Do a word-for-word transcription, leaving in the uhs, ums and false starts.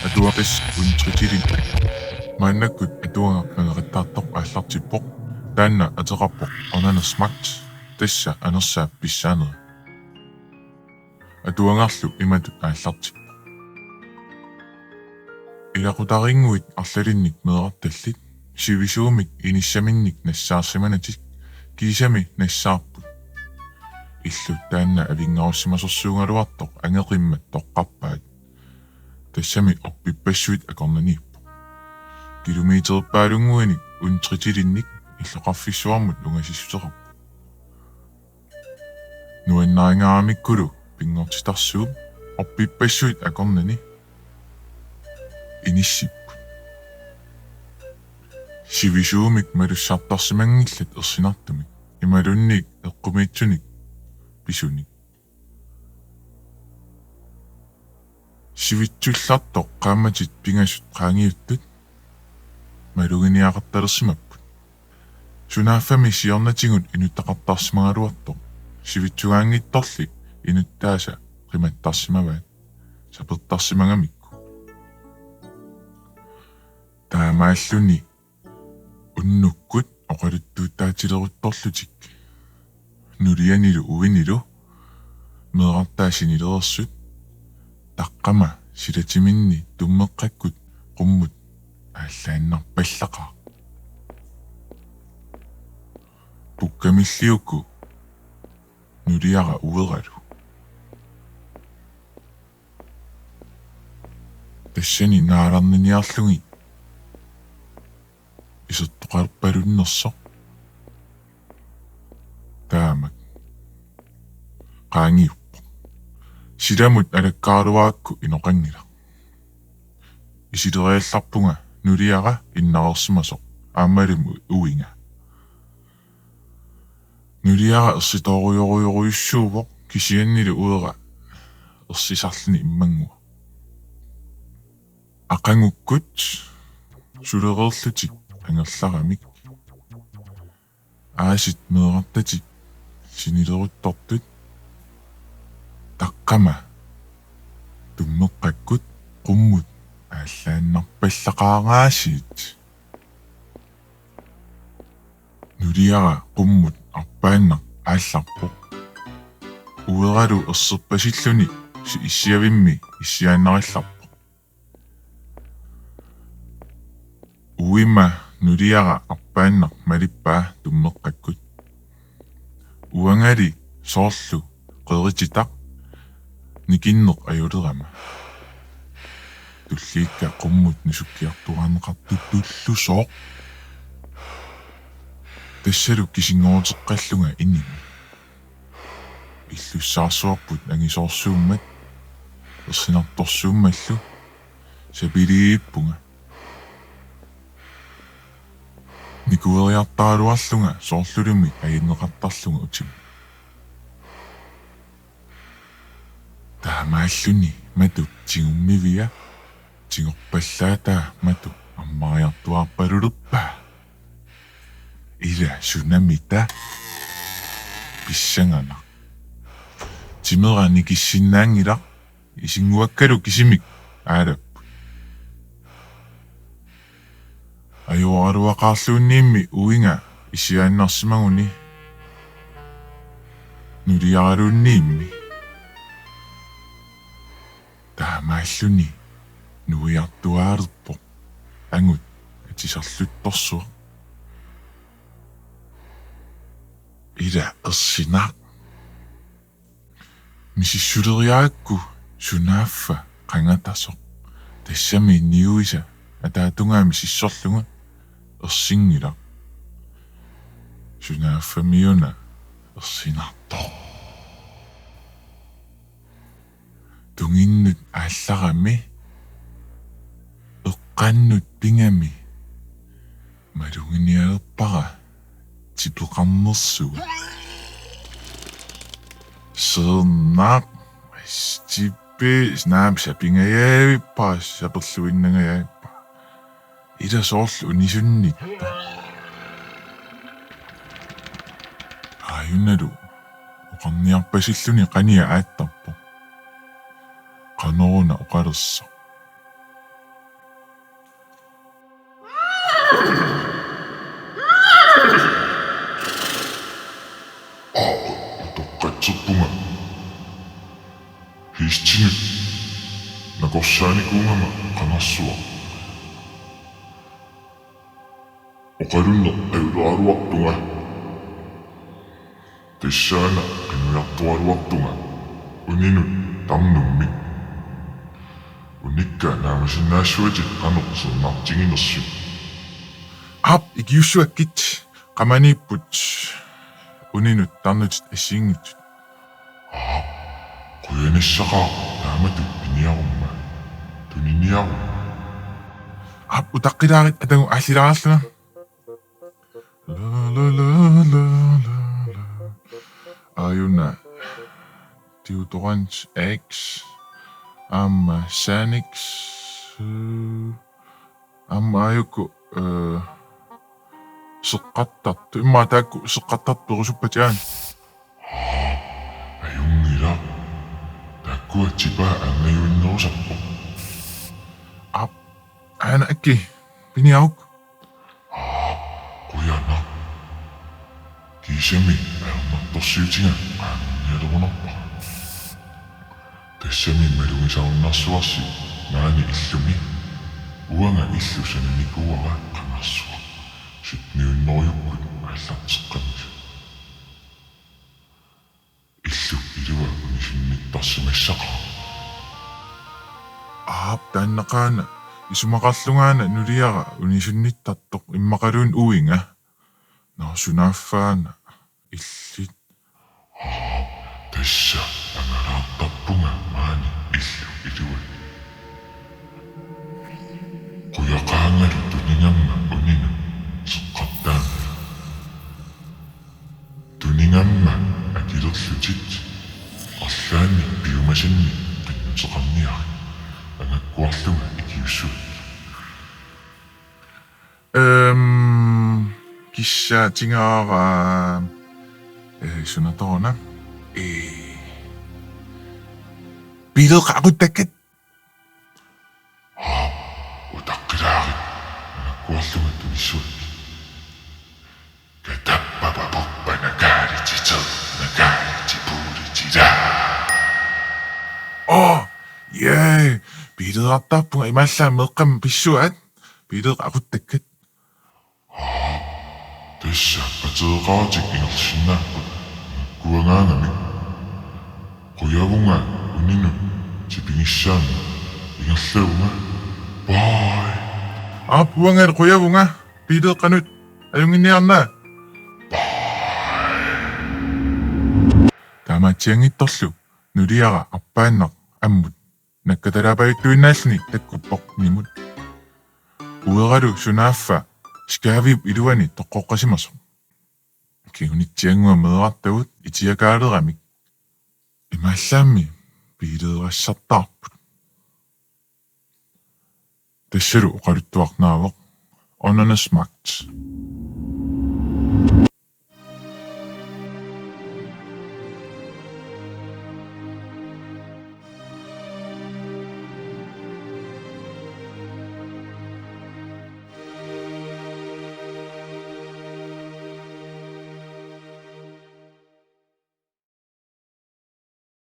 Atuagaq tassa Untritilinnik. Maannakkut atuagaq nangeqattaartoq aallartippoq. Taanna ateqarpoq Åndernes Magt, tassa anersaap pissaanera. Atuagarlu imatut aallartippoq: Ilaqutariinnguit arlalinnik meerartallit sivisuumik inissaminnik nassaarsimanatik kiisami nassaarput. Illut taanna avinngarussimasorsuugaluartoq angeqimmat toqqarpaat. Tassami orpippassuit akornanniippoq. Kilometerpaalunnguinik Untritilinnik illoqarfissuarmut ungasissuteqarpoq. Nuannarigaangamikkulu pinngortitarsuup orpippassuit akornanni inissipput. Sivisuumik malussartarsimanngillat ersinartumik imaluunniit eqqumiitsunik pisunik. Sivitsullartoq qaammatit pingasut qaangiuttut maluginiaqartalersimapput. Sunaaffami siornatigut inuttaqartarsimagaluartoq sivitsugaanngitsorli inuttaasa qimattarsimavaat sapertarsimagamikku. Taamaalluni unnukkut oqaluttuuttaatileruttorlutik nulianilu uinilu meerartaat sinilereersut taqqama silatiminni tummeqqakkut qummut aallaannarpallaqaaq. Pukkamilli uku nuliara ueralu. Tassani naalarniniarlugit isertoqarpalunnersoq taamak qaangiuppoq. Silamut alakkaaraluarakku inoqanngilaq. Isileriallarpunga nuliara innareersimasoq aammalumi uinga. Nuliara ersitoorujorujorujussuuvoq kisiannili uera ersisarluni immanngua. Aqagukkut sulereerlutik angerlaramik aasit meerartatik sinileruttortut taqqama tummeqqakkut qummut aallaannarpallaqaaraasiit. Nuliara qummut arpaannaq aallarpoq. Ueralu erserpasilluni si-, issiavimmi issiaannarallarpoq. Uima nuliara arpaannaq malippaa tummeqqakkut. Uangali soorlu qerititaq nikinneq ajulerama. Tulliikka qummut nusukkiartuaarneqartutullusooq. Tassalu kisinngoruteqqallunga inimi. Illussaarsuarput angisoorsuummat ersinartorsuummallu sapiliippunga. Nikueriartaraluarlunga soorlulumi ajanneqartarlunga utima. Taamaalluni matu tigummiviga tigorpallaataa matu ammariartuaarpalulerpaa. Ila sunamita pissanganaq. Timera nikissinnaanngilaq isinnguakkalu kisimik aalapput. Ajoraluaqaarluunniimmi uinga isiaannarsimaguni nuliaraluunniimmi. Taamaalluni nuiartuaalerpoq angut atisarluttorsuaq. Ila ersinaq. Misissuleriarakku sunaaffa qangatasoq. Tassami niuisa ataatungaa misissorlugu ersinngilaq. Sunaaffamiuna ersinartoq. Tunginnut aallarami eqqannut pigami maluginialerpara tipeqarnersugut. Seernaq, tipi, naamik sapingajavippara, saperluinnangajavippara. Ila soorlu unisunnitta. Aajunalu oqarniarpasilluni qania aattarpoq. Qanoruna oqalersoq. Hiistinut nakorsaanikuugama qangarsuaq. Oqalunneq ajulaaraluartunga. Tassaana qinujartoraluartunga uninut tarnummik. Unikka naamasinnaassuatit qanoq sernaartiginersut. Aap, ikiussuakkit, qamaniipput uninut tarnutit assigiinngitsut. Aap, qujanissaqaaq taamatut piniarumma. Tuniniaruk. Aap, utaqqilaarit atagu aallilaarlunga. La, la, la, la, la, la. Aajuna deodorant Axe aamma Sanex, øh, aamma aajuku, øh, seqqattartut. Immaqa taakku seqqattartut perusuppatit aana. Ajunngilaq. Taakkua tipaa angajuinnerusarpoq. Aap, aana, aki, piniaruk. Aap, qujanaq. Kiisami ajornartorsiutiga qaangernialerunarpara. Tassami malugisarunarsuarsi maani illumi. Uanga illu sananikuuara qangarsuaq. Sytten hundredekkut aallarteqqammisoq. Illu ilua unisunnittarsimassaqaaq. Aap, taannaqaana isumaqarlungaana nuliara unisunnittartoq immaqaluunniit uiga. Nå, sunaaffaana illit. Aap, tassa angalaartarpunga maani illu ilua. Qujaqaangalu tunigamma uninut seqqartaammat. Tunigamma akilerlutit arlaannik piumasannik qinnuteqarniarit angakkuarlunga ikiussuakkit. Øhm, kissaatigaara, øh, sunatoona. Øh, biileeqqat aquttakkat. Aap, utaqqilaarit, angakkuarlunga tunissuakkit. Katappapapuppa nakaalititseq, nakaalitipulitila. Åh, jee, biileeqqartarpunga, imaallaat meeqqammi pissuaat, biileeqqat aquttakkat. Aap, tassa pateeqaratik ingerlasinnaapput, kuangaangamik. Qujavunga uninut tipigissaammat, ingerlavunga. Bye. Aap, uangalu qujavunga, biileeqqanut ajunnginniarnaa. Bye. Taamaatsianngitsorlu nuliara arpaannaq ammut nakkatalaapajuttuinnaalluni takkuppoq nimut. Ueralu sunaaffa skaaviup iluani toqqoqqasimasoq. Kingunitsiannguaq meerartagut itiakaaleramik. Imaallaammi biileerassartaarput. Tassalu oqaluttuarnaavoq: Åndernes magt.